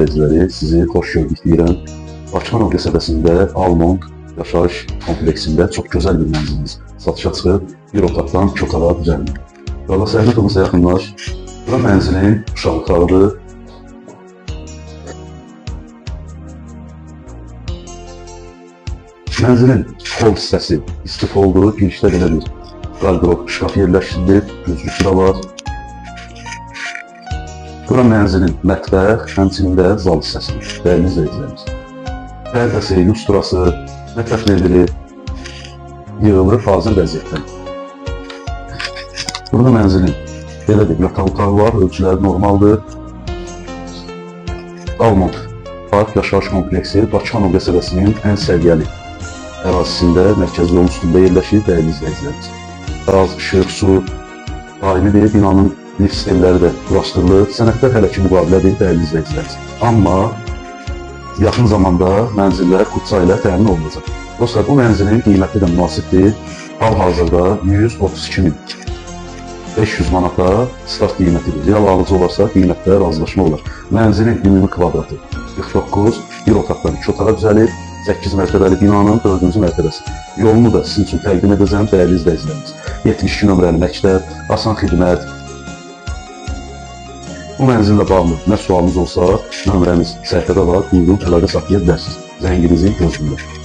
İzləyiciləri, sizi xoş gördük deyirəm. Bakıxanov qəsəbəsində Almond yaşayış kompleksində çox gözəl bir mənzilimiz satışa çıxıb, bir otaqdan iki otağa düzəlmir. Qala zəhmət olmasa yaxınlaş. Bura mənzilin uşaq otağıdır. Mənzilin hol hissəsi istif oldu. Girişdə belə bir qardırob şkaf yerləşdirilib, güzgüsü də var. Bura mənzilin mətbəx, həmçinin də zal hissəsidir. Dəyərli izləyicilərimiz. Pərdəsi, lustrası, mətbəx mebeli yığılır hazır vəziyyətdə. Burada mənzilin belə bir yataq otağı var, ölçüləri normaldır. Almond Park yaşayış kompleksi Bakıxanov qəsəbəsinin ən səviyyəli ərazisində, mərkəzi yolun üstündə yerləşir, dəyərli izləyicilərimiz. Qaz, işıq, su daimidir, binanın lift sistemləri də quraşdırılır. Sənədlər hələ ki müqavilədir, dəyərli izləyicilərimiz. Amma yaxın zamanda mənzillər kupça ilə təmin olunacaq. Dostlar, bu mənzilin qiyməti də münasibdir. Hal-hazırda 132.500 manata start qiymətidir. Real alıcı olarsa qiymətdə razılaşma olar. Mənzilin ümumi kvadratı 49, bir otaqdan iki otağa düzəlib, 8 mərtəbəli binanın 4-cü mərtəbəsi. Yolunu da sizin üçün təqdim edəcəm, dəyərli izləyicilərimiz. 72 nömrəli məktəb, asan xidmət. Bu mənzillə bağlı nə sualınız olsa, nömrəmiz səhifədə var, buyurun, əlaqə saxlaya bilərsiniz. Zənginizi gözləyirəm.